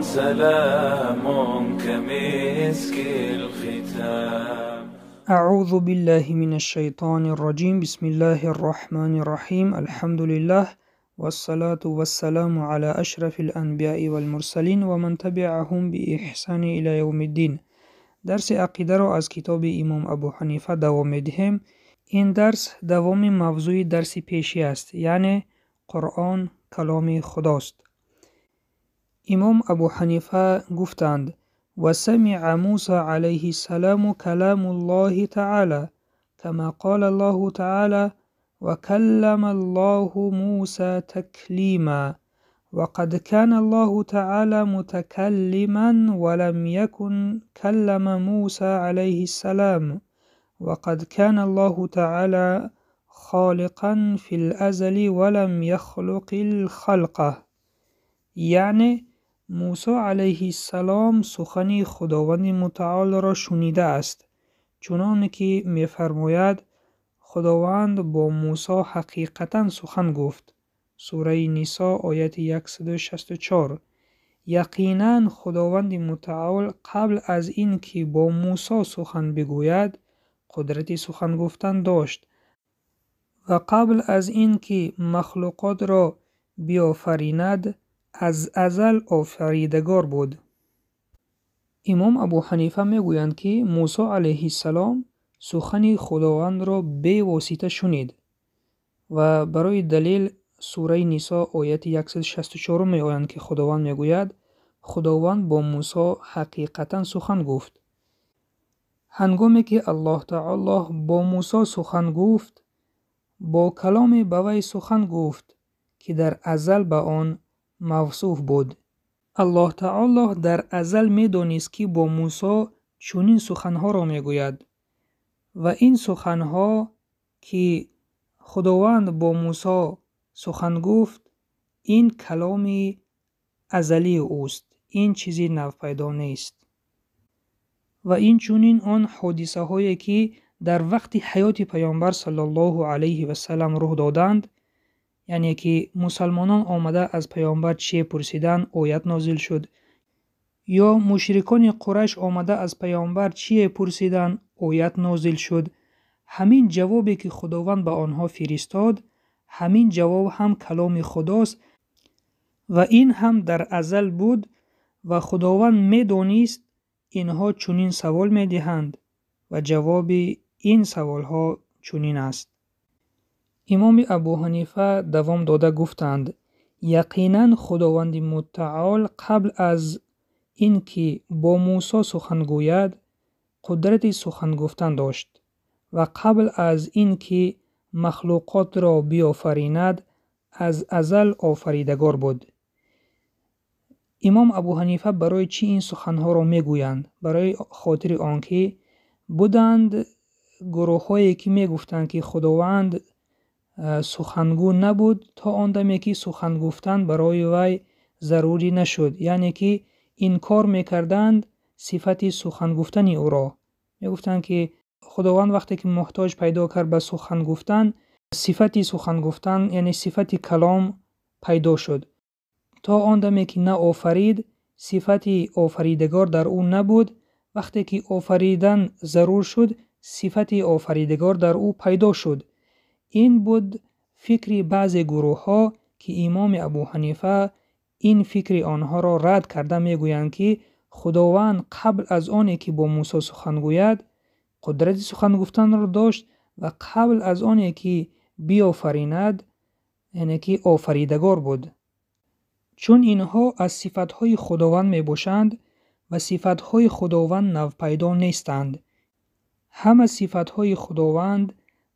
سلام كمسك الختام. أعوذ بالله من الشيطان الرجيم. بسم الله الرحمن الرحيم. الحمد لله والصلاة والسلام على أشرف الأنبياء والمرسلين ومن تبعهم بإحسان إلى يوم الدين. Дарси ақидаро аз китоби Имом Абу Ҳанифа давом медиҳем. Ин дарс давоми мавзӯи дарси пешӣ аст, яъне Қуръон каломи Худост. Имом Абу Ҳанифа гуфтанд: وسمع موسى عليه السلام كلام الله تعالى كما قال الله تعالى: وكلم الله موسى تكليما. وقد كان الله تعالى متكلما ولم يكن كلم موسى عليه السلام. وقد كان الله تعالى خالقا في الأزل ولم يخلق الخلق. یعنی موسی علیه السلام سخنی خداوند متعال را شنیده است، چنان که می‌فرماید: خداوند با موسی حقیقتا سخن گفت. سوره نساء آیت 164. یقینا خداوند متعال قبل از این که با موسی سخن بگوید قدرت سخن گفتن داشت و قبل از این که مخلوقات را بیافریند از ازل آفریدگار بود. امام ابو حنیفه میگویند که موسی علیه السلام سخن خداوند را بی واسطه شنید و برای دلیل سوره نساء آیت 164 میآیند که خداوند میگوید: خداوند با موسی حقیقتا سخن گفت. هنگامی که الله تعالی با موسی سخن گفت، با کلام به وی سخن گفت که در ازل به آن موصوف بود. الله تعالی در ازل میدانست که با موسی چنین سخنها را میگوید و این سخنها که خداوند با موسی سخن گفت، این کلام ازلی اوست، این چیزی نوپیدا نیست. و این چنین آن حادثه هایی که در وقت حیات پیامبر صلی الله علیه و سلم رخ دادند، یعنی که مسلمانان آمده از پیامبر چه پرسیدند، آیت نازل شد، یا مشرکان قریش آمده از پیامبر چه پرسیدند، آیت نازل شد. همین جوابی که خداوند به آنها فرستاد، همین جواب هم کلام خداست و این هم در ازل بود و خداوند میدانست اینها چنین سوال میدهند و جواب این سوالها چنین است. امام ابو حنیفه دوام داده گفتند: یقینا خداوند متعال قبل از اینکه با موسی سخن گوید قدرت سخن گفتن داشت و قبل از اینکه مخلوقات را بیافریند از ازل آفریدگار بود. امام ابو حنیفه برای چی این سخنها را میگویند؟ برای خاطر آنکه بودند گروه‌هایی که میگفتند که خداوند سخنگو نبود تا آن دمی که سخن گفتن برای وی ضروری نشد، یعنی که انکار میکردند صفت سخن گفتن او را. میگفتند که خداوند وقتی که محتاج پیدا کرد به سخن گفتن، صفت سخن گفتن یعنی صفت کلام پیدا شد. تا آن دمی که نه آفرید، صفت آفریدگار در او نبود. وقتی که آفریدن ضرور شد، صفت آفریدگار در او پیدا شد. این بود فکر بعض گروه ها که امام ابو حنیفه این فکر آنها را رد کرده میگویند که خداوند قبل از آنی که با موسی سخن گوید قدرت سخن گفتن را داشت و قبل از آنی که بیافریند، یعنی که آفریدگار بود. چون اینها از صفتهای خداوند میباشند و صفتهای خداوند نوپیدا نیستند. همه صفتهای خداوند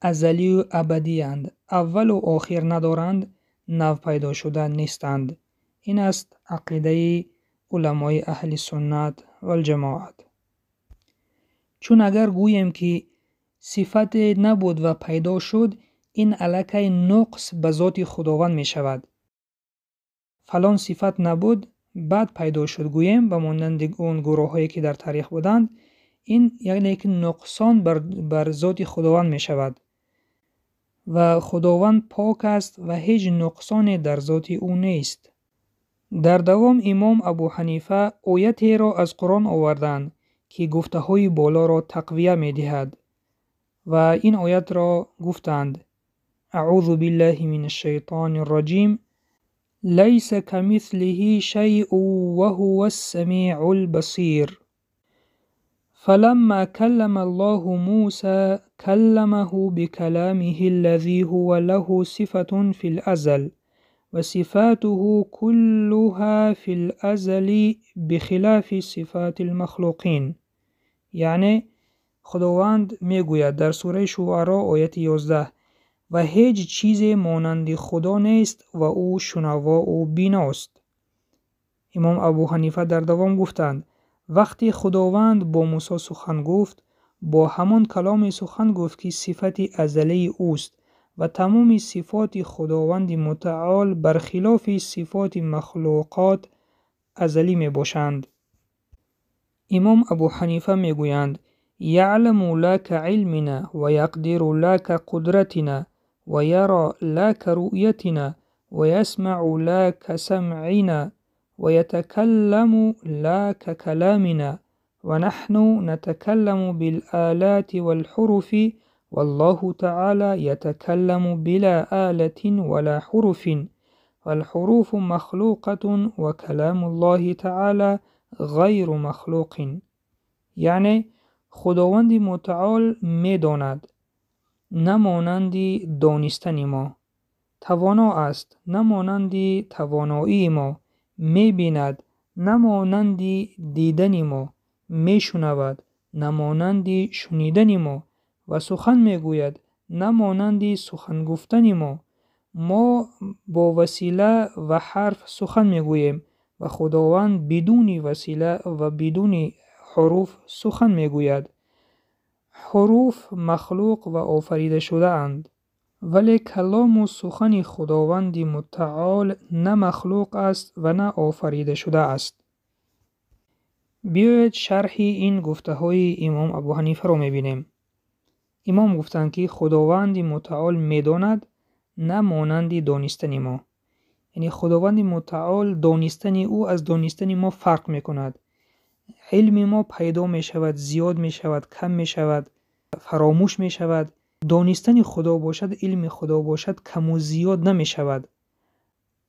ازلی و ابدی اند، اول و آخر ندارند، نوپیدا شده نیستند. این است عقیده علمای اهل سنت و الجماعت. چون اگر گوییم که صفت نبود و پیدا شد، این الکی نقص به ذات خداوند می شود. فلان صفت نبود بعد پیدا شد گوییم، به مانند اون گروه هایی که در تاریخ بودند، این یعنی که نقصان بر ذات خداوند می شود و خداوند پاک است و هیچ نقصانی در ذات او نیست. Дар давом имом Абу Ҳанифа оятеро аз Қуръон оварданд, ки гуфтаҳои болоро тақвия медиҳад. Ва ин оятро гуфтанд: Аъузу биллаҳи минаш шайтонир раҷим. Лайса камислиҳи шайъун ва ҳувас самиъул басир. فلما كلم الله موسى كلمه بكلامه الذي هو له صفة في الأزل وصفاته كلها في الأزل بخلاف صفات المخلوقين. یعنی خداوند میگوید در سوره شعراء آیت 11: و هیچ چیز مانند خدا نیست و او شنوا و بیناست. امام ابو حنیفه در دوام گفتند: وقتی خداوند با موسی سخن گفت، با همان کلام سخن گفت که صفت ازلی اوست و تمام صفات خداوند متعال برخلاف صفات مخلوقات ازلی می باشند. امام ابو حنیفه می گویند: یعلم لا كعلمنا و یقدر لا كقدرتنا و یرى لا كرؤیتنا و یسمع لا كسمعنا و یتکلم لا كکلامنا و نحن نتکلم بالآلات والحروف والله تعالى يتكلم بلا آلة ولا حرف والحروف مخلوقة وكلام الله تعالى غير مخلوق. یعنی خداوند متعال میداند، نه مانند دانستن ما. توانا است، نه مانند توانایی ما. میبیند، نه مانند دیدن ما. میشنود، نه مانند شنیدن ما. و سخن میگوید، نه مانند سخن گفتن ما. ما با وسیله و حرف سخن میگوییم و خداوند بدون وسیله و بدون حروف سخن میگوید. حروف مخلوق و آفریده شده اند، ولی کلام و سخن خداوند متعال نه مخلوق است و نه آفریده شده است. بیایید شرح این گفته های امام ابو حنیفه را میبینیم. امام گفتند که خداوند متعال میداند، نه مانند دانستن ما. یعنی خداوند متعال دانستن او از دانستن ما فرق میکند. علم ما پیدا می شود، زیاد می شود، کم می شود، فراموش می شود. دانستن خدا باشد، علم خدا باشد، کم و زیاد نمی شود.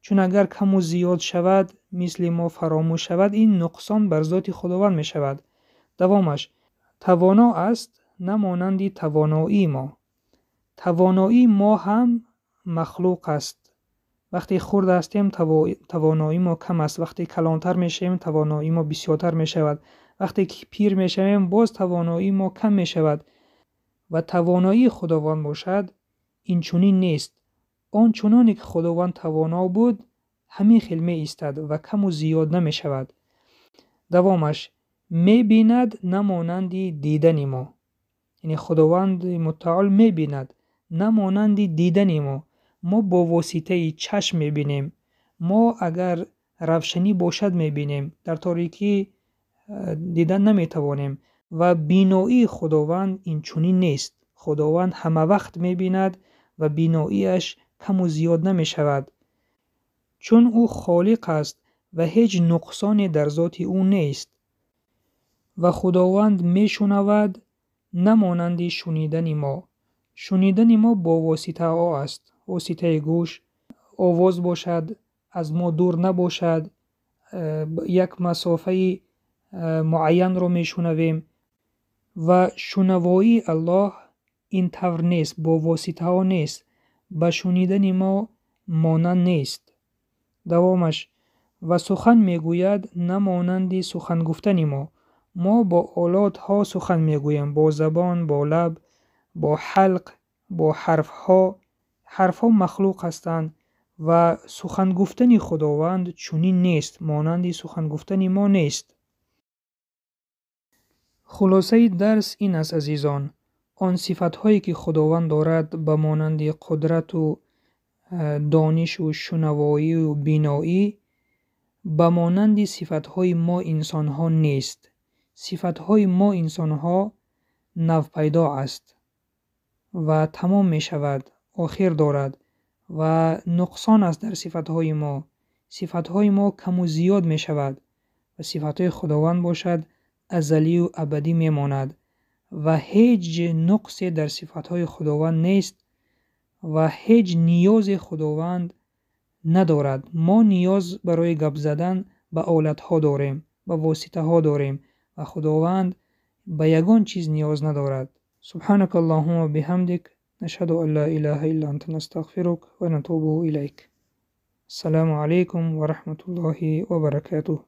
چون اگر کم و زیاد شود، مثل ما فراموش شود، این نقصان بر ذات خداوند می شود. دوامش: توانا است، نه مانند توانایی ما. توانایی ما هم مخلوق است. وقتی خرد هستیم توانایی ما کم است، وقتی کلانتر میشویم توانایی ما بسیارتر میشود، وقتی که پیر میشویم باز توانایی ما کم میشود. و توانایی خداوند باشد این چنین نیست. آن چنانی که خداوند توانا بود همین خیل می ایستد و کم و زیاد نمی شود. دوامش: میبیند، نه مانند دیدن ما. یعنی خداوند متعال میبیند، نه مانند دیدن ما. ما با واسطه چشم میبینیم. ما اگر روشنی باشد میبینیم، در تاریکی دیدن نمیتوانیم. و بینایی خداوند این چنین نیست. خداوند همه وقت میبیند و بیناییش کم و زیاد نمیشود، چون او خالق است و هیچ نقصانی در ذات او نیست. و خداوند میشنود، نه مانند شنیدن ما. شنیدن ما با واسطه ها است، واسطه گوش، آواز باشد، از ما دور نباشد، یک مسافه معین رو میشنویم. و شنوایی الله این طور نیست، با واسطه ها نیست، به شنیدن ما مانند نیست. دوامش: و سخن میگوید، نه مانند سخن گفتن ما. ما با آلات ها سخن میگوییم، با زبان، با لب، با حلق، با حرف ها. حرف ها مخلوق هستند و سخن گفتن خداوند چنین نیست، مانند سخن گفتن ما نیست. خلاصه درس این است عزیزان، آن صفت هایی که خداوند دارد به مانند قدرت و دانش و شنوایی و بینایی، به مانند صفت های ما انسان ها نیست. صفت های ما انسان ها نو پیدا است و تمام می شود، آخر دارد و نقصان است در صفت های ما. Сифатҳои мо каму зиёд мешавад ва сифатҳои Худованд бошад азалию абадӣ мемонад ва ҳеҷ нуқсе дар сифатҳои Худованд нест ва ҳеҷ ниёзе Худованд надорад. Мо ниёз барои гап задан ба олатҳо дорем, ба воситаҳо дорем ва Худованд ба ягон чиз ниёз надорад. Субҳанака Аллоҳумма ва биҳамдик, нашҳаду ан ла илаҳа илла анта, настағфирук ва натубу илайк. Ассалому алайкум ва раҳматуллоҳи ва баракатуҳ.